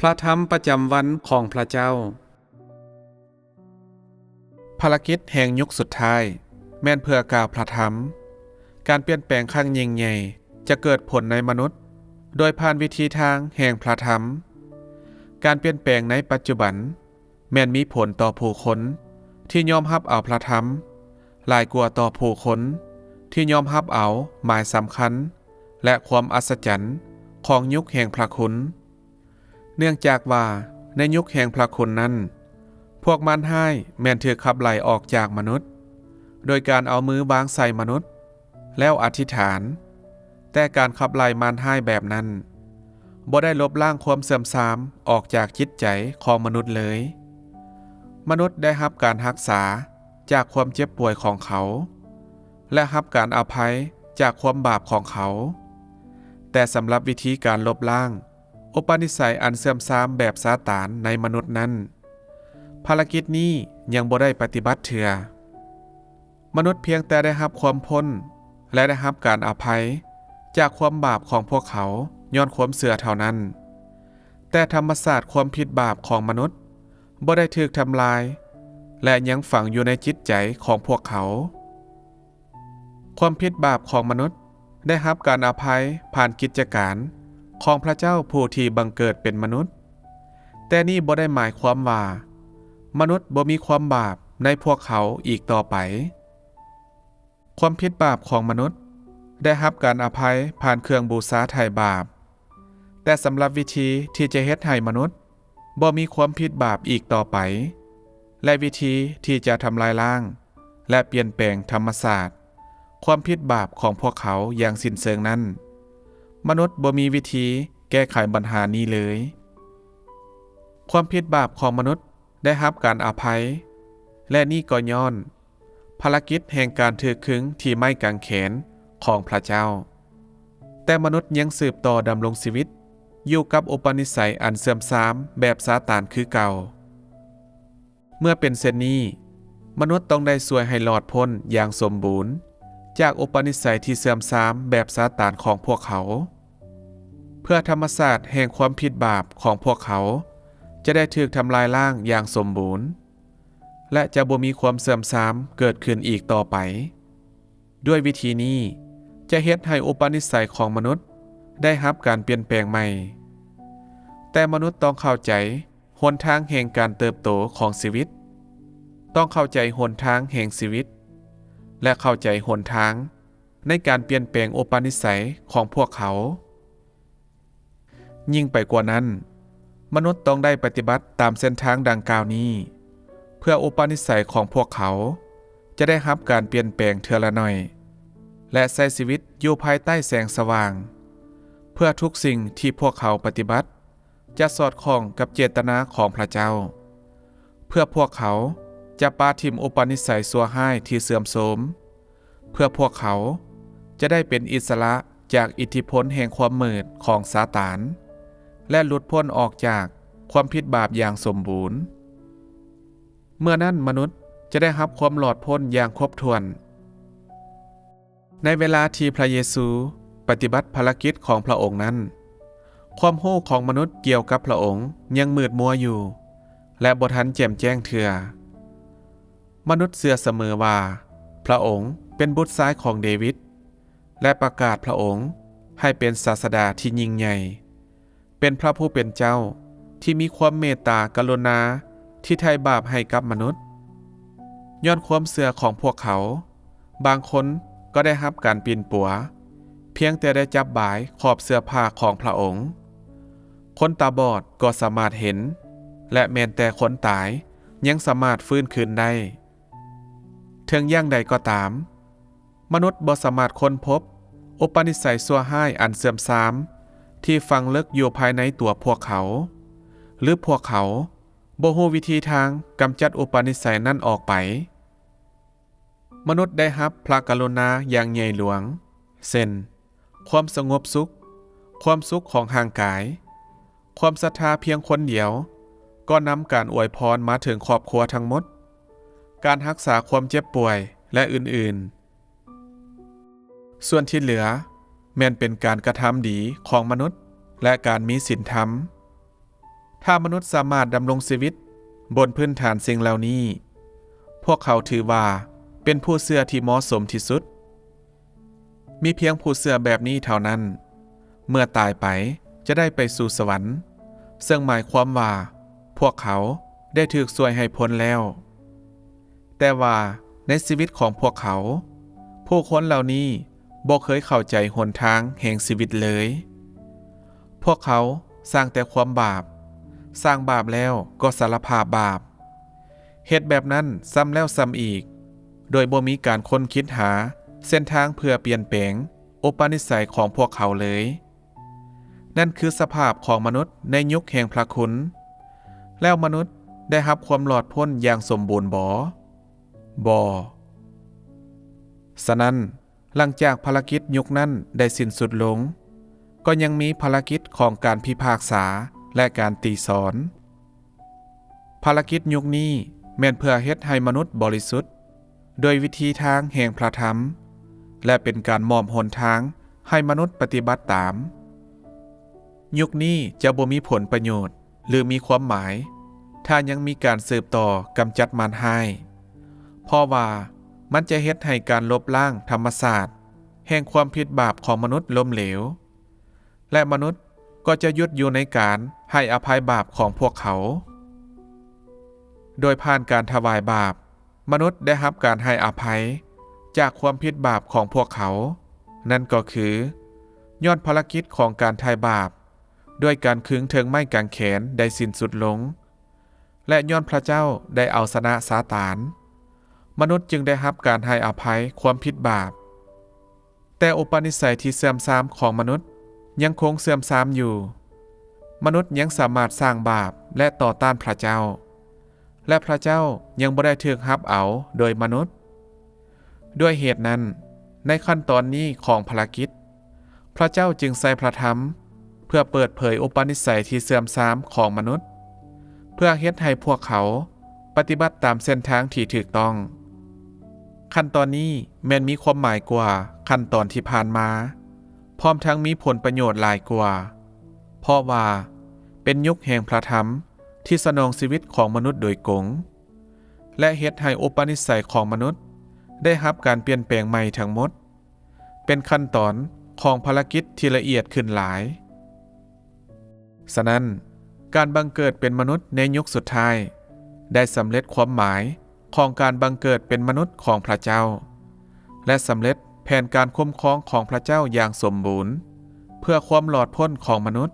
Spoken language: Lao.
ພະທຳປະຈຳວັນຂອງພະເຈົ້າ. ພາລະກິດແຫ່ງຍຸກສຸດທ້າຍແມ່ນເພື່ອກ່າວພະທຳ. ການປ່ຽນແປງຄັ້ງຍິ່ງໃຫຍ່ຈະເກີດຜົນໃນມະນຸດ ໂດຍຜ່ານວິທີທາງແຫ່ງພະທຳ. ການປ່ຽນແປງໃນປັດຈຸບັນ ແມ່ນມີຜົນຕໍ່ຜູ້ຄົນທີ່ຍອມຮັບເອົາພະທຳ ຫຼາຍກວ່າຕໍ່ຜູ້ຄົນທີ່ຍອມຮັບເອົາໝາຍສຳຄັນ ແລະ ຄວາມອັດສະຈັນຂອງຍຸກແຫ່ງພະຄຸນ. ເນື່ອງຈາກວ່າໃນຍຸກແຫ່ງພະຄຸນນັ້ນ, ພວກມານຮ້າຍແມ່ນຖືກຂັບໄລ່ອອກຈາກມະນຸດ ໂດຍການເອົາມືວາງໃສ່ມະນຸດ ແລ້ວອະທິຖານ. ແຕ່ການຂັບໄລ່ມານຮ້າຍແບບນັ້ນ ບໍ່ໄດ້ລົບລ້າງຄວາມເສື່ອມຊາມອອກຈາກຈິດໃຈຂອງມະນຸດເລີຍ. ມະນຸດໄດ້ຮັບການຮັກສາຈາກຄວາມເຈັບປ່ວຍຂອງເຂົາ ແລະ ຮັບການອະໄພຈາກຄວາມບາບຂອງເຂົາ. ແຕ່ສຳລັບວິທີການລົບລ້າງອຸປະນິໄສອັນເສື່ອມຊາມແບບຊາຕານໃນມະນຸດນັ້ນ, ພາລະກິດນີ້ຍັງບໍ່ໄດ້ປະຕິບັດເທື່ອ. ມະນຸດພຽງແຕ່ໄດ້ຮັບຄວາມພົ້ນ ແລະ ໄດ້ຮັບການອະໄພຈາກຄວາມບາບຂອງພວກເຂົາຍ້ອນຄວາມເຊື່ອເທົ່ານັ້ນ, ແຕ່ທຳມະຊາດຄວາມຜິດບາບຂອງມະນຸດບໍ່ໄດ້ຖືກທຳລາຍ ແລະ ຍັງຝັງຢູ່ໃນຈິດໃຈຂອງພວກເຂົາ. ຄວາມຜິດບາບຂອງມະນຸດໄດ້ຮັບການອະໄພຜ່ານກິດຈະການຂອງພະເຈົ້າຜູ້ທີ່ບັງເກີດເປັນມະນຸດ, ແຕ່ນີ້ບໍ່ໄດ້ໝາຍຄວາມວ່າມະນຸດບໍ່ມີຄວາມບາບໃນພວກເຂົາອີກຕໍ່ໄປ. ຄວາມຜິດບາບຂອງມະນຸດໄດ້ຮັບການອະໄພຜ່ານເຄື່ອງບູຊາໄຖ່ບາບ, ແຕ່ສຳລັບວິທີທີ່ຈະເຮັດໃຫ້ມະນຸດບໍ່ມີຄວາມຜິດບາບອີກຕໍ່ໄປ ແລະ ວິທີທີ່ຈະທຳລາຍລ້າງ ແລະ ປ່ຽນແປງທຳມະຊາດຄວາມຜິດບາບຂອງພວກເຂົາຢ່າງສິ້ນເຊີງນັ້ນ, ມະນຸດບໍ່ມີວິທີແກ້ໄຂບັນຫານີ້ເລີຍ. ຄວາມຜິດບາບຂອງມະນຸດໄດ້ຮັບການອະໄພ, ແລະ ນີ້ກໍຍ້ອນພາລະກິດແຫ່ງການຖືກຄຶງທີ່ໄມ້ກາງເຂນຂອງພະເຈົ້າ. ແຕ່ມະນຸດຍັງສືບຕໍ່ດຳລົງຊີວິດຢູ່ກັບອຸປະນິໄສອັນເສື່ອມຊາມແບບຊາຕານຄືເກົ່າ. ເມື່ອເປັນເຊັ່ນນີ້, ມະນຸດຕ້ອງໄດ້ຊ່ວຍໃຫ້ລອດພົ້ນຢ່າງສົມບູນຈາກອຸປະນິໄສທີ່ເສື່ອມຊາມແບບຊາຕານຂອງພວກເຂົາ, ເພື່ອທຳມະຊາດແຫ່ງຄວາມຜິດບາບຂອງພວກເຂົາຈະໄດ້ຖືກທຳລາຍລ້າງຢ່າງສົມບູນ ແລະ ຈະບໍ່ມີຄວາມເສື່ອມຊາມເກີດຂຶ້ນອີກຕໍ່ໄປ. ດ້ວຍວິທີນີ້ຈະເຮັດໃຫ້ອຸປະນິໄສຂອງມະນຸດໄດ້ຮັບການປ່ຽນແປງໃໝ່. ແຕ່ມະນຸດຕ້ອງເຂົ້າໃຈຫົນທາງແຫ່ງການເຕີບໂຕຂອງຊີວິດ, ຕ້ອງເຂົ້າໃຈຫົນທາງແຫ່ງຊີວິດ ແລະ ເຂົ້າໃຈຫົນທາງໃນການປ່ຽນແປງອຸປະນິໄສຂອງພວກເຂົາ. ຍິ່ງໄປກວ່ານັ້ນ, ມະນຸດຕ້ອງໄດ້ປະຕິບັດຕາມເສັ້ນທາງດັ່ງກ່າວນີ້ ເພື່ອອຸປະນິໄສຂອງພວກເຂົາຈະໄດ້ຮັບການປ່ຽນແປງເທື່ອລະໜ້ອຍ ແລະ ໃຊ້ຊີວິດຢູ່ພາຍໃຕ້ແສງສະຫວ່າງ, ເພື່ອທຸກສິ່ງທີ່ພວກເຂົາປະຕິບັດຈະສອດຄ່ອງກັບເຈດຕະນາຂອງພະເຈົ້າ, ເພື່ອພວກເຂົາຈະປະຖິ້ມອຸປະນິໄສຊົ່ວຮ້າຍທີ່ເສື່ອມໂຊມ, ເພື່ອພວກເຂົາຈະໄດ້ເປັນອິດສະຫຼະຈາກອິດທິພົນແຫ່ງຄວາມມືດຂອງຊາຕານ ແລະ ຫຼຸດພົ້ນອອກຈາກຄວາມຜິດບາບຢ່າງສົມບູນ. ເມື່ອນັ້ນມະນຸດຈະໄດ້ຮັບຄວາມລອດພົ້ນຢ່າງຄົບຖ້ວນ. ໃນເວລາທີ່ພະເຢຊູປະຕິບັດພາລະກິດຂອງພະອົງນັ້ນ, ຄວາມຮູ້ຂອງມະນຸດກ່ຽວກັບພະອົງຍັງມືດມົວຢູ່ ແລະ ບໍ່ທັນແຈ່ມແຈ້ງເທື່ອ. ມະນຸດເຊື່ອສະເໝີວ່າພະອົງເປັນບຸດຊາຍຂອງເດວິດ ແລະ ປະກາດພະອົງໃຫ້ເປັນສາດສະດາທີ່ຍິ່ງໃຫຍ່, ເປັນພະຜູ້ເປັນເຈົ້າທີ່ມີຄວາມເມດຕາກະລຸນາທີ່ໄຖ່ບາບໃຫ້ກັບມະນຸດ. ຍ້ອນຄວາມເຊື່ອຂອງພວກເຂົາ, ບາງຄົນກໍໄດ້ຮັບການປິ່ນປົວ ພຽງແຕ່ໄດ້ຈັບບາຍຂອບເສື້ອຜ້າຂອງພະອົງ. ຄົນຕາບອດກໍສາມາດເຫັນ, ແລະ ແມ່ນແຕ່ຄົນຕາຍຍັງສາມາດຟື້ນຄືນໄດ້. ເຖິງຢ່າງໃດກໍຕາມ, ມະນຸດບໍ່ສາມາດຄົ້ນພົບອຸປະນິໄສຊົ່ວຮ້າຍອັນເສື່ອມຊາມທີ່ຝັງເລິກຢູ່ພາຍໃນຕົວພວກເຂົາ, ຫຼື ພວກເຂົາບໍ່ຮູ້ວິທີທາງກຳຈັດອຸປະນິໄສນັ້ນອອກໄປ. ມະນຸດໄດ້ຮັບພະກະລຸນາຢ່າງໃຫຍ່ຫຼວງ, ເຊັ່ນ ຄວາມສະຫງົບສຸກ, ຄວາມສຸກຂອງຮ່າງກາຍ, ຄວາມສັດທາພຽງຄົນດຽວກໍນຳການອວຍພອນມາເຖິງຄອບຄົວທັງໝົດ, ການຮັກສາຄວາມເຈັບປ່ວຍ ແລະ ອື່ນໆ. ສ່ວນທີ່ເຫຼືອແມ່ນເປັນການກະທຳດີຂອງມະນຸດ ແລະ ການມີສິນທຳ. ຖ້າມະນຸດສາມາດດຳລົງຊີວິດບົນພື້ນຖານສິ່ງເຫຼົ່ານີ້, ພວກເຂົາຖືວ່າເປັນຜູ້ເຊື່ອທີ່ເໝາະສົມທີ່ສຸດ. ມີພຽງຜູ້ເຊື່ອແບບນີ້ເທົ່ານັ້ນ ເມື່ອຕາຍໄປຈະໄດ້ໄປສູ່ສະຫວັນ, ເຊິ່ງໝາຍຄວາມວ່າພວກເຂົາໄດ້ຖືກຊ່ວຍໃຫ້ພົ້ນແລ້ວ. ແຕ່ວ່າໃນຊີວິດຂອງພວກເຂົາ, ຜູ້ຄົນເຫຼົ່ານີ້ບໍ່ເຄີຍເຂົ້າໃຈຫົນທາງແຫ່ງຊີວິດເລີຍ. ພວກເຂົາສ້າງແຕ່ຄວາມບາບ, ສ້າງບາບແລ້ວກໍສາລະພາບບາບ, ເຮັດແບບນັ້ນຊ້ຳແລ້ວຊ້ຳອີກ, ໂດຍບໍ່ມີການຄົ້ນຄິດຫາເສັ້ນທາງເພື່ອປ່ຽນແປງອຸປະນິໄສຂອງພວກເຂົາເລີຍ. ນັ້ນຄືສະພາບຂອງມະນຸດໃນຍຸກແຫ່ງພະຄຸນ. ແລ້ວມະນຸດໄດ້ຮັບຄວາມລອດພົ້ນຢ່າງສົມບູນບໍ? ບໍ່. ສະນັ້ນ, ຫຼັງຈາກພາລະກິດຍຸກນັ້ນໄດ້ສິ້ນສຸດລົງ, ກໍຍັງມີພາລະກິດຂອງການພິພາກສາ ແລະ ການຕີສອນ. ພາລະກິດຍຸກນີ້ແມ່ນເພື່ອເຮັດໃຫ້ມະນຸດບໍລິສຸດ ໂດຍວິທີທາງແຫ່ງພະທຳ ແລະ ເປັນການມອບຫົນທາງໃຫ້ມະນຸດປະຕິບັດຕາມ. ຍຸກນີ້ຈະບໍ່ມີຜົນປະໂຫຍດ ຫຼື ມີຄວາມໝາຍ ຖ້າຍັງມີການສືບຕໍ່ກຳຈັດມານຮ້າຍ, ເພາະວ່າມັນຈະເຮັດໃຫ້ການລົບລ້າງທຳມະຊາດແຫ່ງຄວາມຜິດບາບຂອງມະນຸດລົ້ມເຫຼວ, ແລະ ມະນຸດກໍຈະຢຸດຢູ່ໃນການໃຫ້ອະໄພບາບຂອງພວກເຂົາ. ໂດຍຜ່ານການຖວາຍບາບ, ມະນຸດໄດ້ຮັບການໃຫ້ອະໄພຈາກຄວາມຜິດບາບຂອງພວກເຂົາ, ນັ້ນກໍຄື ຍ້ອນພາລະກິດຂອງການໄຖ່ບາບດ້ວຍການຄຶງເທິງໄມ້ກາງແຂນໄດ້ສິ້ນສຸດລົງ, ແລະ ຍ້ອນພະເຈົ້າໄດ້ເອົາຊະນະຊາຕານ, ມະນຸດຈຶ່ງໄດ້ຮັບການໃຫ້ອະໄພຄວາມຜິດບາບ. ແຕ່ອຸປະນິໄສທີ່ເສື່ອມຊາມຂອງມະນຸດຍັງຄົງເສື່ອມຊາມຢູ່. ມະນຸດຍັງສາມາດສ້າງບາບ ແລະ ຕໍ່ຕ້ານພະເຈົ້າ, ແລະ ພະເຈົ້າຍັງບໍ່ໄດ້ຖືກຮັບເອົາໂດຍມະນຸດ. ດ້ວຍເຫດນັ້ນ, ໃນຂັ້ນຕອນນີ້ຂອງພາລະກິດ, ພະເຈົ້າຈຶ່ງໃຊ້ພະທຳເພື່ອເປີດເຜີຍອຸປະນິໄສທີ່ເສື່ອມຊາມຂອງມະນຸດ, ເພື່ອເຮັດໃຫ້ພວກເຂົາປະຕິບັດຕາມເສັ້ນທາງທີ່ຖືກຕ້ອງ. ຂັ້ນຕອນນີ້ແມ່ນມີຄວາມໝາຍກວ່າຂັ້ນຕອນທີ່ຜ່ານມາ, ພ້ອມທັງມີຜົນປະໂຫຍດຫຼາຍກວ່າ, ເພາະວ່າເປັນຍຸກແຫ່ງພະທຳທີ່ສະໜອງຊີວິດຂອງມະນຸດໂດຍກົງ, ແລະ ເຮັດໃຫ້ອຸປະນິໄສຂອງມະນຸດໄດ້ຮັບການປ່ຽນແປງໃໝ່ທັງໝົດ, ເປັນຂັ້ນຕອນຂອງພາລະກິດທີ່ລະອຽດຂຶ້ນຫຼາຍ. ສະນັ້ນ, ການບັງເກີດເປັນມະນຸດໃນຍຸກສຸດທ້າຍໄດ້ສຳເລັດຄວາມໝາຍຂອງການບັງເກີດເປັນມະນຸດຂອງພະເຈົ້າ, ແລະ ສຳເລັດແຜນການຄຸ້ມຄອງຂອງພະເຈົ້າຢ່າງສົມບູນ ເພື່ອຄວາມລອດພົ້ນຂອງມະນຸດ